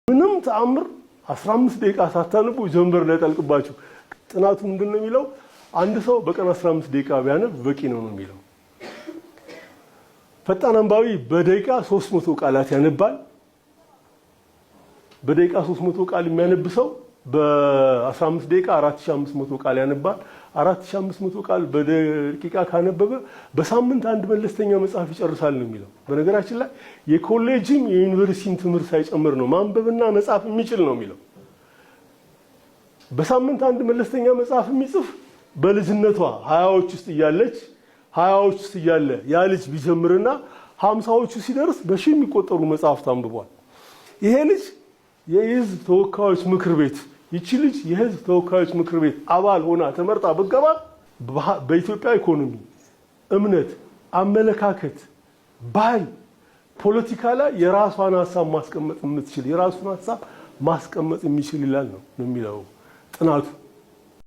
ምንም ተአምር 15 ደቂቃ ሳታነቡ ጀንበር ላይ ጠልቅባችሁ። ጥናቱ ምንድን ነው የሚለው? አንድ ሰው በቀን 15 ደቂቃ ቢያነብ በቂ ነው ነው የሚለው። ፈጣን አንባቢ በደቂቃ 300 ቃላት ያነባል። በደቂቃ 300 ቃል የሚያነብ ሰው በ15 ደቂቃ 4500 ቃል ያነባል። 4500 ቃል በደቂቃ ካነበበ በሳምንት አንድ መለስተኛ መጽሐፍ ይጨርሳል ነው የሚለው። በነገራችን ላይ የኮሌጅም የዩኒቨርሲቲም ትምህርት ሳይጨምር ነው ማንበብና መጻፍ የሚችል ነው የሚለው። በሳምንት አንድ መለስተኛ መጽሐፍ የሚጽፍ በልጅነቷ 20ዎች ውስጥ እያለች፣ 20ዎች ውስጥ እያለ ያ ልጅ ቢጀምርና 50ዎቹ ሲደርስ በሺህ የሚቆጠሩ መጽሐፍት አንብቧል። ይሄ ልጅ የህዝብ ተወካዮች ምክር ቤት፣ ይቺ ልጅ የህዝብ ተወካዮች ምክር ቤት አባል ሆና ተመርጣ ብትገባ በኢትዮጵያ ኢኮኖሚ፣ እምነት፣ አመለካከት፣ ባህል፣ ፖለቲካ ላይ የራሷን ሀሳብ ማስቀመጥ የምትችል፣ የራሱን ሀሳብ ማስቀመጥ የሚችል ይላል ነው የሚለው ጥናቱ።